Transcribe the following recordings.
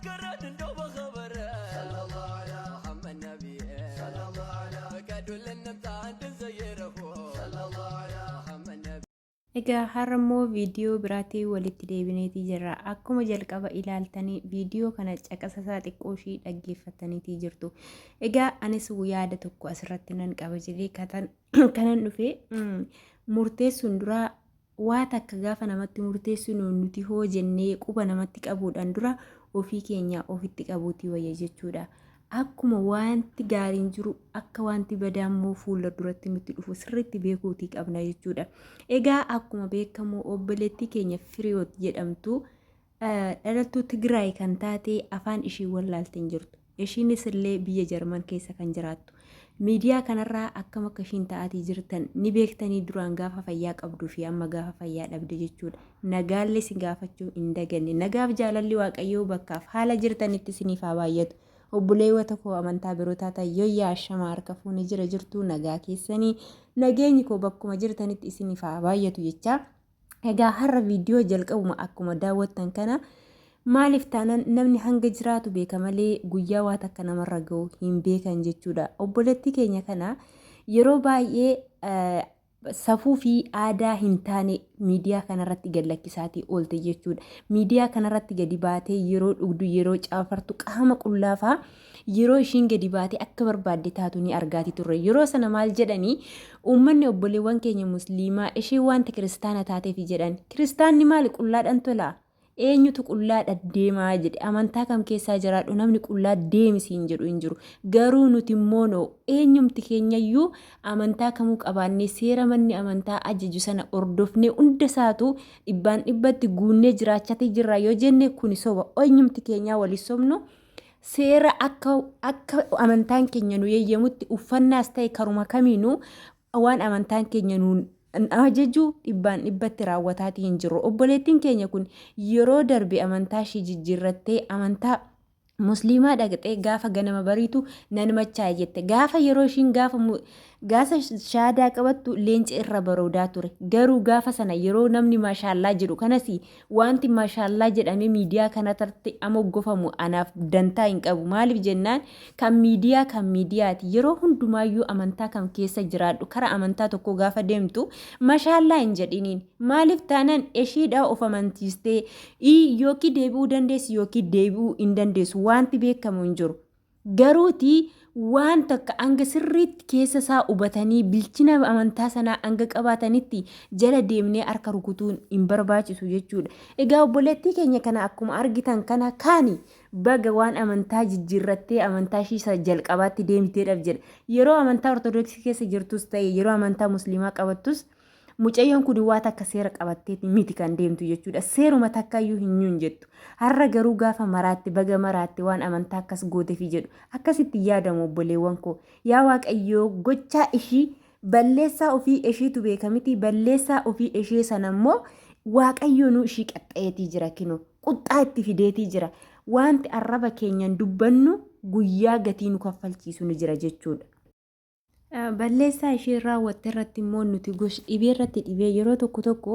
ዘከረን እንደው በኸበር መሐመድ ነቢ ፍቀዱልን እንምጣ እንድንዘይረሁ መሐመድ ነቢ። Egaa har'a immoo viidiyoo biraatiin walitti deebineetii jirra. Akkuma jalqaba ilaaltanii viidiyoo kana caqasasaa xiqqoo ishii dhaggeeffataniitii jirtu. Egaa anis yaada tokko asirratti nan qaba jedhee kanan dhufe murteessuun duraa waa takka gaafa namatti murteessinu nuti hoo jennee quba namatti qabuudhaan dura ofii keenya ofitti qabuutii wayya jechuudha. Akkuma wanti gaariin jiru akka wanti badaa immoo fuula duratti nutti dhufu sirriitti beekuutii qabna jechuudha. Egaa akkuma beekamu obboleettii keenya Firiyoot jedhamtu dhalattuu Tigraay kan taate afaan ishii wallaalte hin jirtu. Ishiinis illee biyya Jarman keessa kan jiraattu. Miidiyaa kanarraa akkam akka ishiin ta'aatii jirtan ni beektanii duraan gaafa fayyaa qabduu fi amma gaafa fayyaa dhabde jechuudha. Nagaallee si gaafachuu hin daganne. Nagaaf jaalalli Waaqayyoo bakkaaf haala jirtanitti isiniif haa baay'atu. Obboleewwata koo amantaa biroo taatan yooyyaa ashamaa harka fuune jira jirtuu nagaa keessanii nageenyi koo bakkuma jirtanitti isiniif haa baay'atu jechaa. Egaa har'a viidiyoo jalqabuma akkuma daawwattan kana maaliif taanan namni hanga jiraatu beeka malee guyyaa waa takka namarra ga'u hin beekan jechuudha. Obboleettii keenya kana yeroo baay'ee safuu fi aadaa hin taane miidiyaa kanarratti gad lakkisaatii oolte jechuudha. Miidiyaa kanarratti gadi baatee yeroo dhugdu yeroo caafartu qaama qullaafaa yeroo ishiin gadi baatee akka barbaadde taatu ni argaatii turre. Yeroo sana maal jedhanii uummanni obboleewwan keenya musliimaa isheen wanta kiristaana taateef jedhan. Kiristaanni maali qullaadhaan tolaa? Eenyutu qullaadha deemaa jedhe amantaa kam keessaa jiraadhu namni qullaa deemi siin jedhu hin jiru. Garuu nuti immoo noo eenyumti keenyayyuu amantaa kamuu qabaannee seera manni amantaa ajaju sana hordofnee hunda isaatu dhibbaan dhibbatti guunnee jiraachatii jirra yoo jenne kuni soba. Eenyumti keenyaa walii sobnu seera akka akka amantaan keenya nu eeyyamutti uffannaas ta'e karuma kamiinuu waan amantaan keenya nuun ajaju dhibbaan dhibbatti raawwataatii hin jiru. Obboleettiin keenya kun yeroo darbe amantaa ishii jijjiirrattee amantaa musliimaa dhaqxee gaafa ganama bariitu nan machaa'e jette. Gaafa yeroo ishiin gaafa gaafa shaadaa qabattu leenca irra baroodaa ture. Garuu gaafa sana yeroo namni maashaallaa jedhu kanas wanti maashaallaa jedhamee miidiyaa kanarratti amoggofamu anaaf dantaa hin qabu. Maaliif jennaan kan miidiyaa kan miidiyaati. Yeroo hundumaayyuu amantaa kam keessa jiraadhu kara amantaa tokko gaafa deemtu mashaallaa hin jedhiniin. Maaliif taanaan ishiidhaa of amantiistee yookiin deebi'uu dandeessu yookiin deebi'uu hin dandeessu wanti beekamu hin jiru. Garuuti waan takka hanga sirriitti keessa isaa hubatanii bilchina amantaa sanaa hanga qabaatanitti jala deemnee harka rukutuun hin barbaachisu jechuudha. Egaa obboleettii keenya kana akkuma argitan kana kaani baga waan amantaa jijjiirrattee amantaa ishii isa jalqabaatti deemteedhaaf jedha. Yeroo amantaa Ortodoksii keessa jirtus ta'e yeroo amantaa musliimaa qabattus mucayyoon kun waa takka seera qabattee miti kan deemtu jechuudha. Seeruma takkayyuu hin nyuun jettu. Har'a garuu gaafa maraatte baga maraatte waan amantaa akkas gootefi jedhu. Akkasitti yaadamu obboleewwan koo. Yaa Waaqayyoo gochaa ishii balleessaa ofii ishiitu beeka miti balleessaa ofii ishee sana immoo Waaqayyoonuu ishii qaxxayeetii jira kinoo. Quxxaa itti fideetii jira. Wanti arraba keenyan dubbannu guyyaa gatii nu kaffalchiisu ni jira jechuudha. Balleessaa isheen raawwatte irratti immoo nuti gosh dhibee irratti dhibee yeroo tokko tokko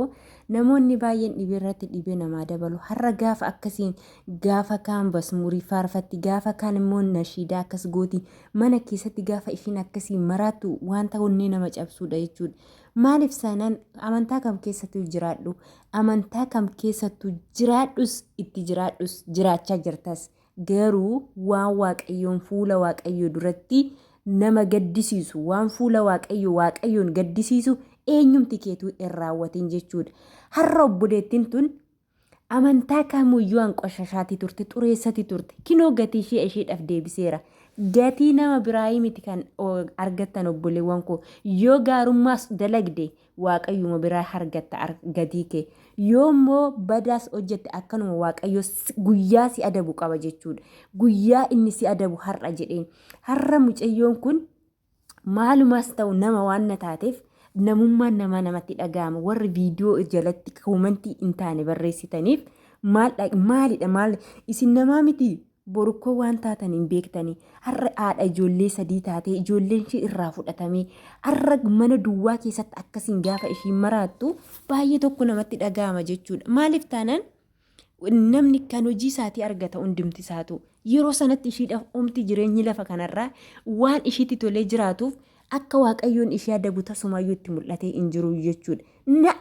namoonni baay'een dhibee irratti dhibee namaa dabalu. Har'a gaafa akkasiin gaafa kaan basmurii faarfatti gaafa kaan immoo nashiidaa akkas gooti mana keessatti gaafa ishiin akkasiin maraattu wanta onnee nama cabsuudha jechuudha. Maaliif saanaan amantaa kam keessattuu jiraadhu amantaa kam keessattuu jiraadhus itti jiraadhus jiraachaa jirtas. Garuu waan Waaqayyoon fuula Waaqayyoo duratti nama gaddisiisu, waan fuula Waaqayyoo Waaqayyoon gaddisiisu eenyumti keetuu hin raawwatin jechuudha. Har'a obboleettiin tun amantaa kamuyyuu hanqoshashaatii turte, xureessati turte. Kinoo gatii ishee isheedhaaf deebiseera. Gatii nama biraayii miti kan argattan obboleewwan koo. Yoo gaarummaas dalagde Waaqayyuma biraa argatta gatii kee. Yoo immoo badaas hojjette akkanuma Waaqayyo guyyaa si adabu qaba jechuudha. Guyyaa inni si adabu har'a jedheen. Har'a mucayyoon kun maalumaas ta'u nama waan na taateef namummaan namaa namatti dhaga'ama. Warri viidiyoo jalatti koomantii hin taane barreessitaniif maalidha maal isin namaa miti Borukkoo waan taatan hin beektanii. Har'a haadha ijoollee sadii taatee ijoolleen ishee irraa fudhatamee har'a mana duwwaa keessatti akkasiin gaafa ishiin maraattu baay'ee tokko namatti dhaga'ama jechuudha. Maaliif taanaan Namni kan hojii isaatii argata hundumti isaatu. Yeroo sanatti ishiidhaaf omti jireenyi lafa kanarraa waan ishiitti tolee jiraatuuf akka Waaqayyoon ishee adabu tasumaayyuu itti mul'atee hin jiru jechuudha. Na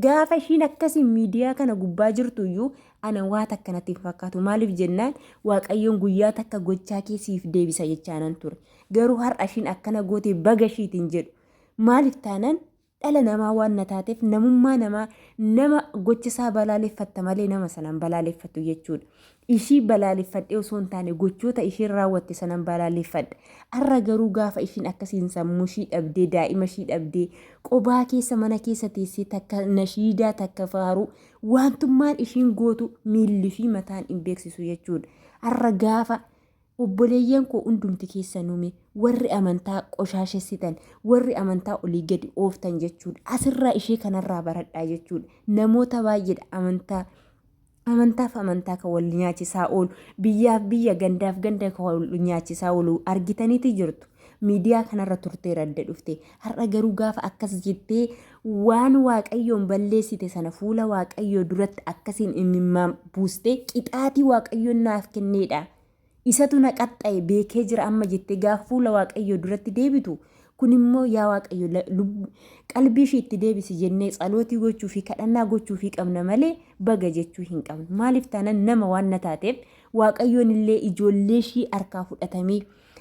gaafa ishiin akkasiin miidiyaa kana gubbaa jirtu iyyuu ana waa takka natti hin fakkaatu. Maaliif jennaan Waaqayyoon guyyaa takka gochaa kee siif deebisa jechaanan ture. Garuu har'a ishiin akkana goote baga ishiitiin jedhu. Maaliif taanan dhala namaa waan na taateef namummaa namaa nama gocha isaa balaaleffatta malee nama sana hin balaaleffattu jechuudha. Ishii balaaleffadhee osoo hin taane gochoota ishiin raawwatte sanan balaaleffadha. Har'a garuu gaafa ishiin akkasiin sammuu ishii dhabdee daa'ima ishii dhabdee qobaa keessa mana keessa teessee takka nashiidaa takka faaruu wantummaan ishiin gootu miilli fi mataan hin beeksisu jechuudha. Har'a gaafa Obboleeyyan koo hundumti keessanuu mee warri amantaa qoshaashessitan, warri amantaa olii gadi ooftan jechuudha. Asirraa ishee kanarraa baradhaa jechuudha. Namoota baay'eedha amantaa amantaaf amantaa kan wal nyaachisaa oolu, biyyaaf biyya, gandaaf ganda kan wal nyaachisaa oolu argitaniiti jirtu. Miidiyaa kanarra turteera adda dhufte. Har'a garuu gaafa akkas jettee waan Waaqayyoon balleessite sana fuula Waaqayyoo duratti akkasiin imimmaan buustee qixaatii Waaqayyoon naaf kenneedha. Isatu na qaxxa'e beekee jira amma jettee gaafa fuula Waaqayyoo duratti deebitu kun immoo yaa Waaqayyo qalbii ishii itti deebisi jennee tsalootii gochuu fi kadhannaa gochuu fi qabna malee baga jechuu hin qabnu. Maaliif taanaan nama waan na taateef Waaqayyoon illee ijoollee ishii harkaa fudhatamee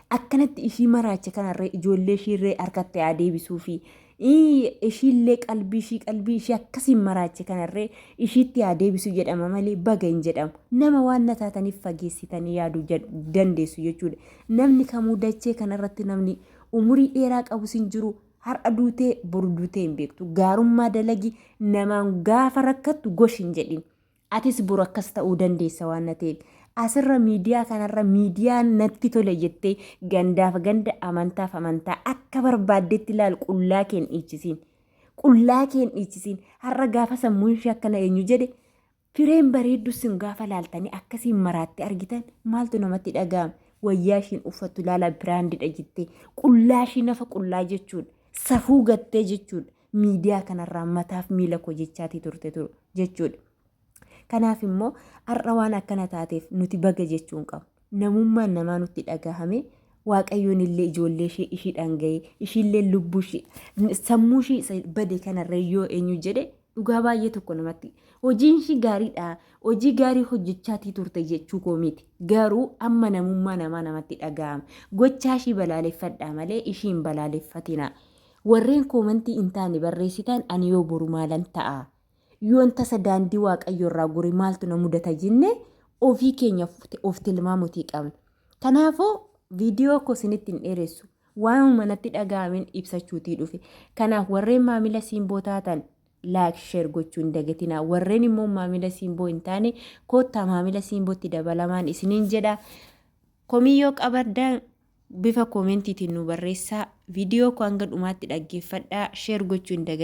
akkanatti ishii maraache kanarree ijoollee ishiirree harkatti haa deebisuu fi ishiillee qalbii ishii qalbii ishii akkasiin maraache kanarree ishiitti haa deebisu jedhama malee baga hin jedhamu. Nama waan na taataniif fageessitanii yaaduu dandeessu jechuudha. Namni kamuu dachee kanarratti namni umurii dheeraa qabus hin jiru. Har'a duutee boru duutee hin beektu. Gaarummaa dalagi namaan gaafa rakkattu gosh hin jedhin. Atis boru akkas ta'uu dandeessa waan na ta'eef. Asirra miidiyaa kanarra miidiyaa natti tole jettee gandaaf ganda amantaaf amantaa akka barbaaddetti ilaal qullaa kee hin dhiichisiin. Qullaa kee hin dhiichisiin. Har'a gaafa sammuun ishee akkana eenyu jedhe fireen bareeddu sin gaafa laaltanii akkasiin maraatte argitan maaltu namatti dhaga'ama. Wayyaa ishiin uffattu ilaala biraandidha jettee qullaa ishii nafa qullaa jechuudha. Safuu gattee jechuudha. Miidiyaa kanarraa mataaf miila koo jechaatii turte jechuudha. Kanaaf immoo har'a waan akkana taateef nuti baga jechuu hin qabnu. Namummaan namaa nutti dhagahame Waaqayyoon illee ijoollee ishee ishiidhaan ga'ee ishiillee lubbuu ishee sammuu ishee isa bade kanarra yoo eenyu jedhe dhugaa baay'ee tokko namatti hojiin ishii gaariidha hojii gaarii hojjechaatii turte jechuu koo miti garuu amma namummaa namaa namatti dhagahama gochaa ishii balaaleffadhaa malee ishii hin balaaleffatina. Warreen koomantii hin taane barreessitan ani yoo boru maalan ta'a? Yoon tasa daandii Waaqayyoo irraa gore maaltu na mudata jennee ofii keenya of tilmaamuutii qabna. Kanaafuu viidiyoo koo isinitti hin dheeressu. Waanuma natti dhaga'ameen ibsachuutii dhufe. Kanaaf warreen maamila Simboo taatan like share gochuu hin dagatinaa. Warreen immoo maamila Simboo hin taane koottaa maamila Simbootti dabalamaan isiniin jedha. Komii yoo qabaddan bifa koomentiitiin nu barreessaa. Viidiyoo koo hanga dhumaatti dhaggeeffadhaa. Share gochuu hin dagatinaa.